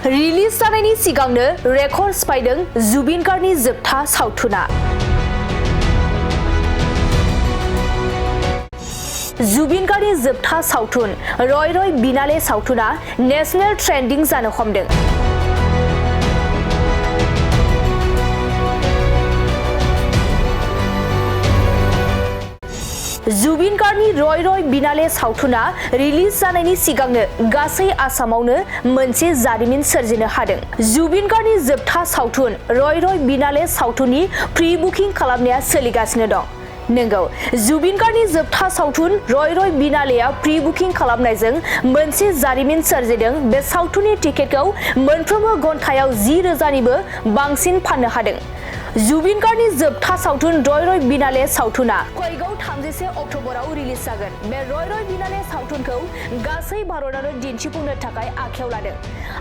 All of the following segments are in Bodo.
रिलिज जानायनि सिगांनो रेकर्ड सिफायदों जुबिन गार्गनि जोबथा सावथुना। जुबिन गार्गनि जोबथा सावथुन रय रय बिनाले सावथुना नेशनेल ट्रेन्डिं जानो हमदों। जुबिन गार्गनि रय रय बिनाले सावथुना रिलिज जानायनि सिगांनो गासै आसामावनो मोनसे जारिमिन सोरजिनो हादों। जुबिन गार्गनि जोबथा सावथुन रय रय बिनाले सावथुननि प्रि बुकिं खालामनाया सोलिगासिनो दं। नंगौ, जुबिन गार्गनि जोबथा सावथुन रय रय बिनालेया प्रि बुकिं खालामनायजों मोनसे जारिमिन सोरजिदों। बे सावथुननि टिकेटखौ मोनफ्रोमबो घन्टायाव 10,000निबो बांसिन फाननो हादों। जुबिन गार्गनि जोबथा सावथुन रय रय बिनाले सावथुना फैगौ 31 अक्ट'बराव रिलिज जागोन। बे रय रय बिनाले सावथुनखौ गासै भारतआनो दिन्थिफुंनो थाखाय आखायाव लादों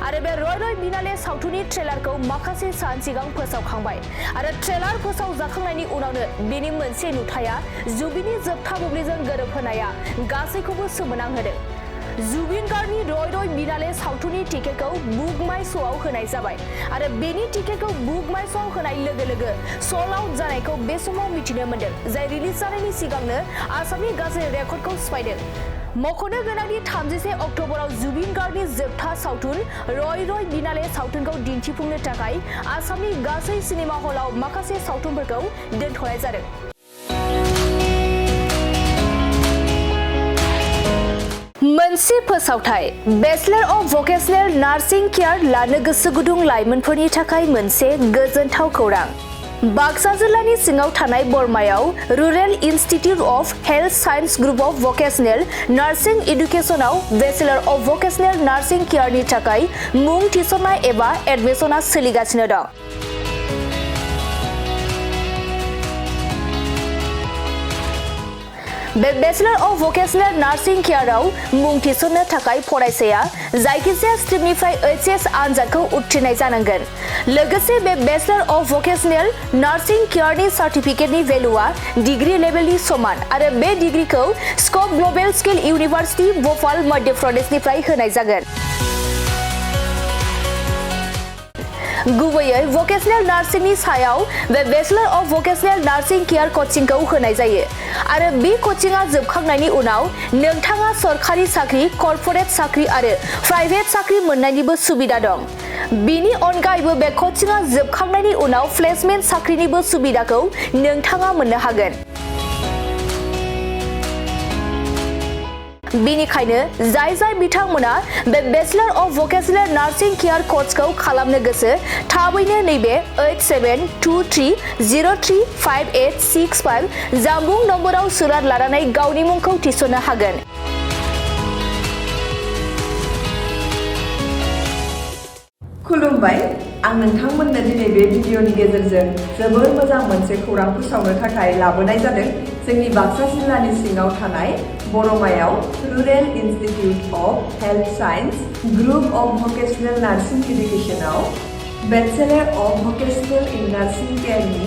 आरो बे रय रय बिनाले सावथुननि ट्रेलारखौ माखासे सान सिगां फोसावखांबाय आरो ट्रेलार फोसावजाखांनायनि उनावनो बेनि मोनसे नुथाया जुबिननि जोबथा बुब्लिजों गोरोबहोनाया गासैखौबो सोमोनांहोदों। जुबिन गार्गनि रय रय बिनाले सावथुननि टिकेटखौ बुक माय श'आव होनाय जाबाय आरो बेनि टिकेटखौ बुक माय श'आव होनाय लोगो लोगो स'ल्ड आउट जानायखौ बे समाव मिथिनो मोन्दों, जाय रिलिज जानायनि सिगांनो आसामनि गासै रेकर्डखौ सिफायदों। मख'नो गोनांदि 31 अक्ट'बराव जुबिन गार्गनि जोबथा सावथुन रय रय बिनाले सावथुनखौ दिन्थिफुंनो थाखाय आसामनि गासै सिनेमा हलाव माखासे सावथुनफोरखौ दोनथ'नाय जादों। मोनसे फोसावथाय bachelor of vocational nursing care लानो गोसो गुदुं लाइमोनफोरनि थाखाय मोनसे गोजोनथाव खौरां। बाक्सा जिल्लानि सिङाव थानाय बरमायाव rural institute of health science group of vocational nursing एडुकेशनाव बेचलर अफ भकेशनेल नार्सिं केयारनि थाखाय मुं थिसननाय एबा एडमिशना सोलिगासिनो दं। बे बेचलर अफ भकेशनेल नार्सिं केयाराव मुं थिसननो थाखाय फरायसाया जायखिजाया स्ट्रिमनिफ्राय एचएस आनजादखौ उथ्रिनाय जानांगोन। लोगोसे बे बेचलर अफ भकेशनेल नार्सिं केयारनि सार्टिफिकेटनि भेलुआ डिग्री लेभेलनि समान आरो बे डिग्रीखौ Scope Global Skill University Bhopal Madhya प्रदेशनिफ्राय होनाय जागोन। गुबैयै भकेशनेल नार्सिंनि सायाव बे bachelor of vocational nursing care कचिंखौ होनाय जायो आरो बे कचिंआ जोबखांनायनि उनाव नोंथाङा सरखारि साख्रि, कर्परेट साख्रि आरो प्राइभेट साख्रि मोननायनिबो सुबिदा दं। बेनि अनगायैबो बे कचिंआ जोबखांनायनि उनाव प्लेसमेन्ट साख्रिनिबो सुबिदाखौ नोंथाङा मोननो हागोन। बेनिखायनो जाय बिथांमोना बे bachelor of vocational nursing care कर्सखौ खालामनो गोसो, थाबैनो नैबे 8723035865 जानबुं नम्बराव सुलाद लानानै गावनि मुंखौ थिसननो हागोन। खुलुमबाय, आं नोंथांमोननो दिनै बे भिडिअनि गेजेरजों जोबोर मोजां मोनसे खौरां फोसावनो थाखाय लाबोनाय जादों। जोंनि बाक्सा जिल्लानि सिङाव थानाय बरमायाव rural institute of health science group of vocational nursing एडुकेशनाव bachelor of vocational in nursing केयारनि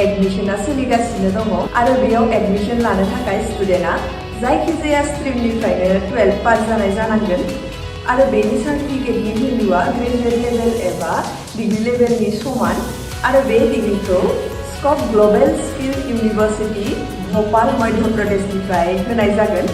एडमिशना सोलिगासिनो दङ आरो बेयाव एडमिशन लानो थाखाय स्टुडेन्टआ जायखिजाया स्ट्रिमनिफ्रायनो 12 पास जानाय जानांगोन आरो बेनि सार्टिफिकेटनि भेलुआ ग्रेजुवेट लेभेल एबा डिग्री लेभेलनि समान आरो बे डिग्रीखौ Scope Global Skill University Bhopal Madhya प्रदेशनिफ्राय होनाय जागोन।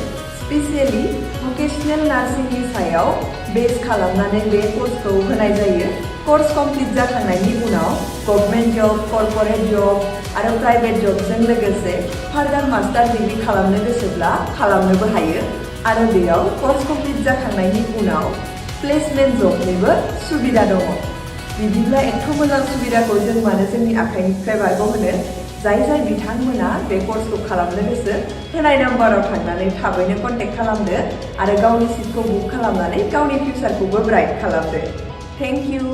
स्पेसियेलि भकेशनेल नार्सिंनि सायाव बेस खालामनानै बे कर्सखौ होनाय जायो। कर्स कमप्लिट जाखांनायनि उनाव गभर्नमेन्ट जब, कर्परेट जब आरो प्राइभेट जबजों लोगोसे फार्दार मास्टार डिग्री खालामनो गोसोब्ला खालामनोबो हायो आरो बेयाव कर्स कमप्लिट जाखांनायनि उनाव प्लेसमेन्ट जबनिबो सुबिदा दङ। बिदिब्ला एथ' मोजां सुबिदाखौ जों मानो जोंनि आखाइनिफ्राय बारग'होनो? जाय बिथांमोना बे कर्सखौ खालामनो गोसो, होनाय नाम्बाराव थांनानै थाबैनो कन्टेक्ट खालामदो आरो गावनि सिटखौ बुक खालामनानै गावनि फिउचारखौबो ब्राइट खालामदो। Thank you.